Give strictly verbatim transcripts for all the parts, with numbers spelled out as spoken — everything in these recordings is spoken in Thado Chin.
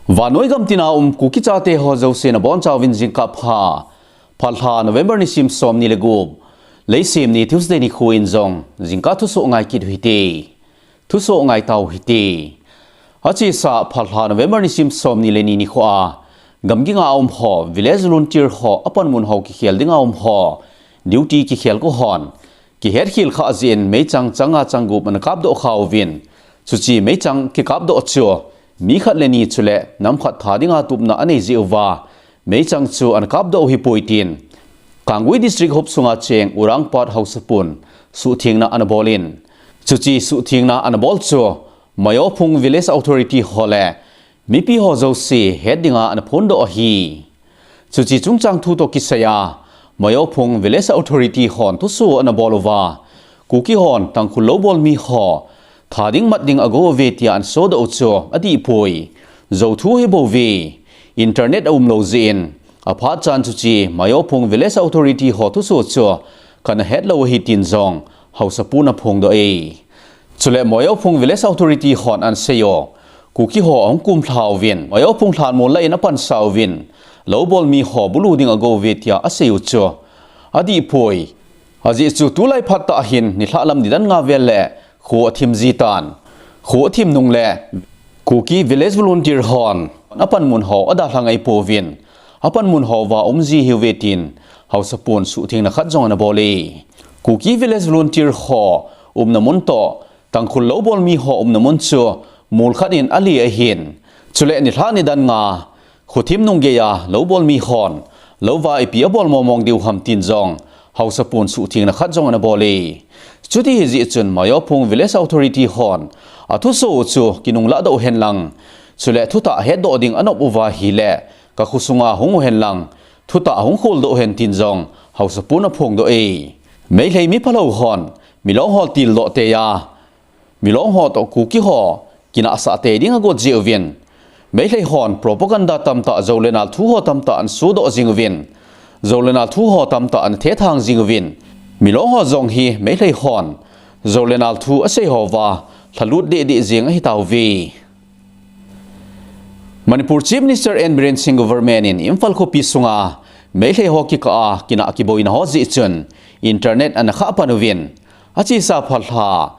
Vannoi gam tina um Kuki chate ho jouse nabonchauvin jingkah pha. Phalha November nisim somni le gup, Leisim ni Tuesday nikho in jong jingkah thusoh ngai kit u hite. Thusoh ngai tau hite. Achesa phalha November nisim somni le ni nikho a gamgi nga a um ho, village volunteer ho apanmun ho kikhel dinga um ho, duty kikhel ko hon kihetkhel kha jeh in meichang chang nga chang gup ana kapdoh kha uvin. Chuche meichang kikapdoh chu mi khat le ni chule nam khat tha dinga tupna anei jeh uva meichang chu ana kapdoh u hipoi tin Kangpokpi District hop sunga cheng Urangpat haosapun suhthengna ana bol in. Chuche suhthengna ana bol chu Mayophung Village Authority ho le mipi ho jouse het dinga ana phondoh ahi. Chuche chungchang thu toh kisai a Mayophung Village Authority hon thusoh ana bol uva, Kuki hon Tangkhul loubol mi ho tha ding mat ding ago uve tia ana sodoh u chu adihpoi. Jou thu hibou ve. Internet aum lou jeh in aphat chan chuche Mayophung Village Authority ho thusoh chu kana het lou ahi tin jong haosapun aphongdoh e. Chule Mayophung Village Authority hon ana sei u, Kuki ho ahung kumlha uvin, Mayophung lhanmol lah in apansa uvin, loubol mi ho bulu ding ago uve tia asei u chu adihpoi. Ajeh chu tulai phat tah hin nilhah lam nidan nga vel le kho athim ji tan. Kho athim nung le Kuki Village Volunteer hon apanmun ho adalha ngai pouvin, apanmun ho uva um ji hiuve tin haosapun suhthengna khat jong ana bol e. Kuki Village Volunteer ho umna mun toh Tangkhul loubol mi ho umna mun chu mol khat in ale ahin. Chule nilhah nidan nga kho thim nung geiya loubol mi hon lou uva ipi abol momong diu ham tin jong haosapun suhthengna khat jong ana bol e. Chuti hijeh chun Mayophung Village Authority hon athusoh u chu kinunglah doh hen lang, chule thutah hetdoh ding anop uva ahile ka kho sunga hung u hen lang, thutah hung kholdoh hen tin jong haosapun aphongdoh e. Meitei mi phalou hon milong ho tildoh teiya, milong ho toh Kuki ho kinahsah tei ding agot jeh uvin, Meitei hon propaganda tamtah, jou le nal thu ho tamtah ana sodoh jing uvin, jou le nal thu ho tamtah ana thethang jing uvin, milong ho jong hi Meitei hon jou le nal thu asei ho uva lhalut dehdeh jeng ahi tauve. Manipur Chief Minister N Biren Singh government in Imphal khopi sunga Meitei ho kikah a kinah kiboina ho jeh chun internet ana khah pan uvin, achesa phalha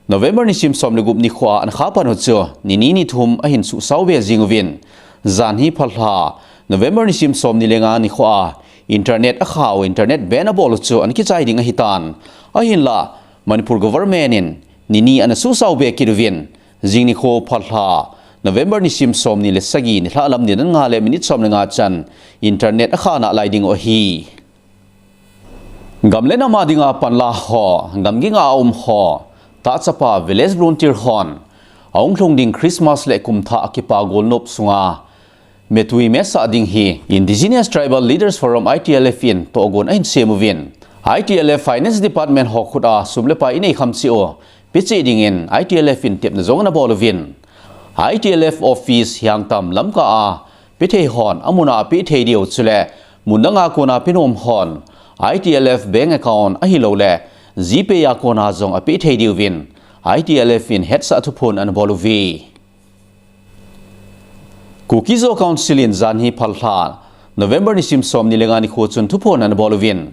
November nisim somni le gup nikho a ana khah pan u chu nini nithum ahin suhsao be jing uvin, janhi phalha November nisim somni le nga nikho a internet akhah u, internet ban abol u chu ana kichai ding ahitan. Ahinlah Manipur government in nini ana suhsao be kit uvin, jing nikho phalha November nisim somni le sagi nilhah lam nidan nga le minute som le nga chan internet akhah nalai ding u ahi. Gam le nam a dinga panla ho, gamgi nga a um ho, tahchapa village volunteer hon ahung lhung ding Christmas le kumthah akipa golnop sunga metui metsah ding hi Indigenous Tribal Leaders Forum, I T L F in tohgon ahin sem uvin, I T L F Finance Department ho khut a sum le pai inei kham cheh u peh cheh dingin I T L F in tepna jong ana bol uvin, I T L F office Hiangtam Lamka a peh thei hon amun a apeh thei diu, chule mun dang a kona penom hon I T L F bank account ahilouleh GPay a kona jong apeh thei diuvin I T L F in hetsah thuphon ana bol uve. Kuki Zo Council in janhi phalha November nisim somni le nga nikho chun thuphon ana bol uvin,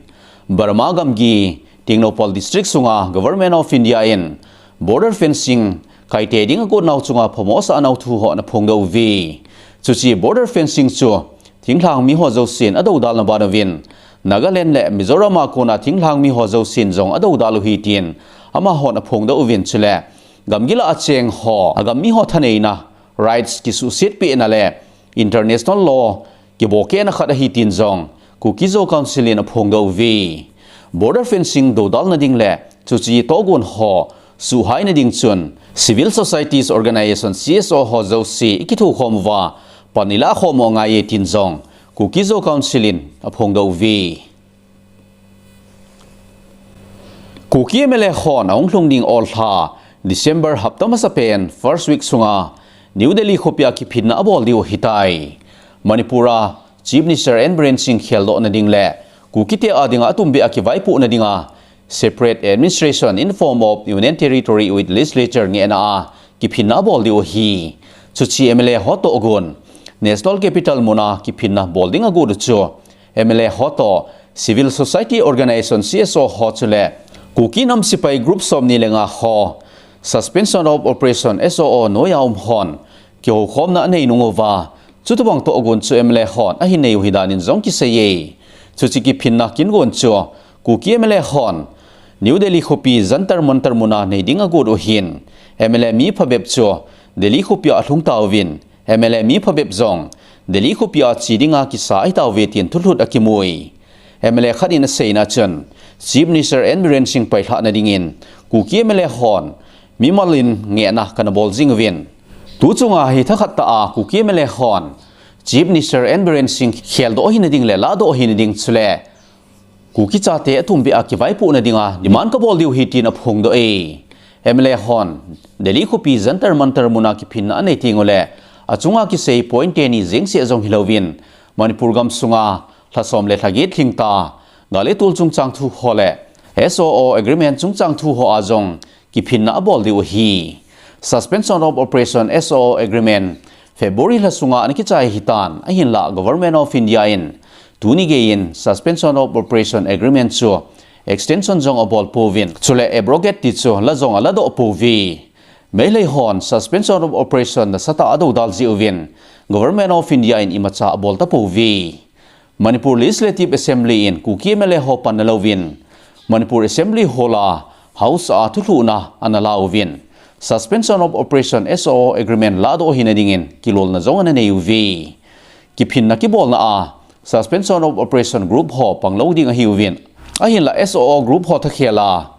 Burma gamgi Tengnoupal District sunga Government of India in border fencing kaite ding agot nau chunga phamo asah nau thu ho ana phongdoh uve. Chuche border fencing chu thinglhang mi ho jousen adoudal na ban uvin, Nagaland le Mizoram a kona thinglhang mi ho jousen jong adoudal u ahi tin amahon aphongdoh uvin, chule gamgi lah a cheng ho, agam mi ho thaneina, rights kisuhset pehna le international law kibolkhehna khat ahi tin jong Kuki Zo Council in aphongdoh uve. Border fencing doudal na ding le chuche tohgon ho suhhai na ding chun Civil Societies Organization, C S O ho jouse ikithokhom uva pan ilah khom u angaiye tin jong Kuki Zo Council in aphongdoh uve. Kuki M L A hon ahung lhung ding olha December hapta masapen first week sunga New Delhi khopia kiphinna abol diu ahitai. Manipur a Chief Minister N Biren Singh kheldoh na ding le Kukite a dinga atumbeh a kivaipoh na dinga separate administration in form of Union Territory with Legislature ngehna a kiphinna abol diu ahi. Chuche M L A ho tohgon National Capital muna kiphinna bol ding agot u chu M L A ho toh, Civil Society Organization, C S O ho chule Kuki nam sepai group somni le nga ho Suspension of Operation, S O O, noiya um hon kihoukhomna anei nung uva, chutobang tohgon chu M L A hon ahin nei u hi danin jong kiseiye. Chuche kiphinna kingon chu Kuki M L A hon New Delhi khopi Jantar Mantar muna nei ding agot u hin, M L A mi phabep chu Delhi khopia alhung tauvin, M L A mi phabep jong Delhi khopia che dinga kisa ahitauve tin thulhut akimui. M L A khat in aseina chun, Chief Minister N Biren Singh pailhahna dingin Kuki M L A hon mimal in ngehna kana bol jing uvin, tu chunga hi thakhat tah a Kuki M L A hon Chief Minister N Biren Singh kheldoh hina ding le lahdoh hina ding chule Kuki chate atumbeh a kivaipohna dinga demand kabol diu ahi tin aphongdoh e. M L A hon Delhi khopi Jantar Mantar muna kiphinna anei teng ule achunga kisei point teni jengse jong hilouvin, Manipur gamsunga lhasom le lhaget lhingta gal le tol chungchang thu ho le S O O agreement chungchang thu ho a jong kiphinna abol diu ahi. Suspension of Operation, S O O agreement February lha sunga ana kichai hitan, ahinlah Government of India in tuni geiyin Suspension of Operation agreement chu extension jong abol pouvin, chule abrogate ti chu la jong aladoh pouve. Meilhei hon Suspension of Operation nasatah a adoudal jeh uvin Government of India in imacha abol tapouve. Manipur Legislative Assembly in Kuki M L A ho panna louvin Manipur Assembly Hall a House a thulhuhna ana lauvin, Suspension of Operation, S O O agreement lahdoh hina dingin kilolna jong ana neiuve. Kiphinna kibolna a Suspension of Operation group ho panglou ding ahiuvin, ahinlah S O O group ho thakhel a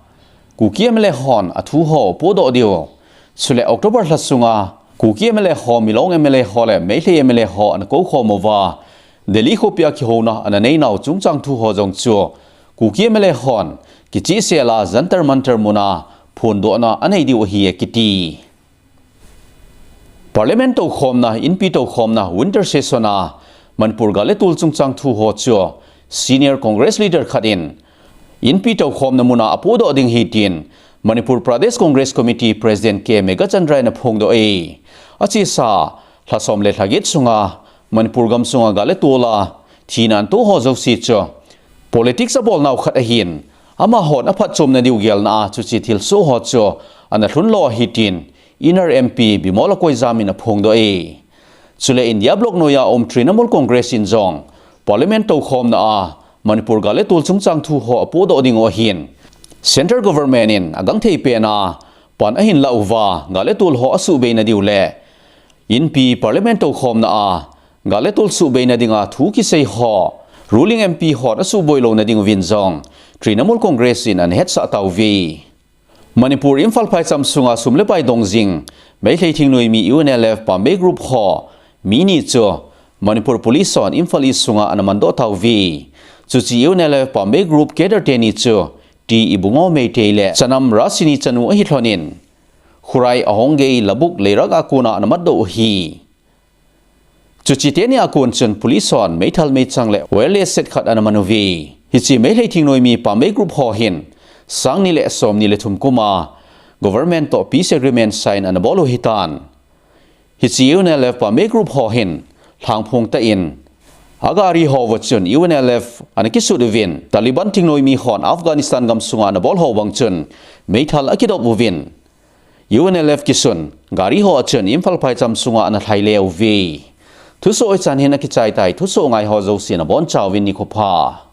Kuki M L A hon athu ho podoh diu, chule October lha sunga Kuki M L A ho, Milong M L A ho le Meilhei M L A ho ana koukhom uva, Delhi khopia kihouna ana neinau chungchang thu ho jong chu Kuki M L A hon kichehsel a Jantar Mantar muna phondohna anei diu ahi akiti. Parliament toukhomna, Inpi toukhomna, winter session a Manipur gal le tol chungchang thu ho chu senior Congress leader khat in Inpi toukhomna muna apodoh ding ahi tin Manipur Pradesh Congress Committee President K Meghachandra in aphongdoh e. Achesa lhasom le lhaget sunga Manipur gamsunga gal le tol a thina anto ho jouse chu politics abolnau khat ahin, amahon aphatchomna diu gelna a chuche thilsoh ho chu ana lhunlo ahi tin Inner M P Bimol Akoijam in aphongdoh e. Chule India bloc noiya um Trinamool Congress in jong Parliament toukhomna a Manipur gal le tol chungchang thu ho apodoh dingu ahin, Central Government in agangthei pen a pan ahin lah uva gal le tol ho asuhbeina diu le Inpi Parliament toukhomna a gal le tol suhbeina dinga thu kisei ho ruling M P hon asuhboi louna dinguvin jong Trinamool Congress in ana hetsah tauve. Manipur Imphal phaicham sunga sum le pai dong jing Meilhei thingnoimi U N L F Pambei Group ho mi ni chu Manipur Police hon Imphal East sunga ana mandoh tauve. Chuche U N L F Pambei Group cadre teni chu T Ibungo Meitei le Chanam Rasini chanu ahi lhonin, Khurai, Ahonge, Labuk, Leirak a kona ana matdoh u ahi. Chuche teni a kon chun police hon meithal meichang le wireless set khat ana man uve. Hiche Meilhei thingnoimi Pambei Group ho hin sang ni le som ni le thum kum a government toh peace agreement sign ana bol u ahitan. Hiche U N L F Pambei Group ho hin lhangphong tah in agari ho uva chun U N L F ana kisut uvin, Taliban thingnoimi hon Afghanistan gamsunga ana bol ho bang chun meithal akidop uvin, U N L F kisun gari ho a chun Imphal phaicham sunga ana lhai le uve. Thusoh hichan hin akichai tai, thusoh ngai ho jouse nabonchauvin nikho pha.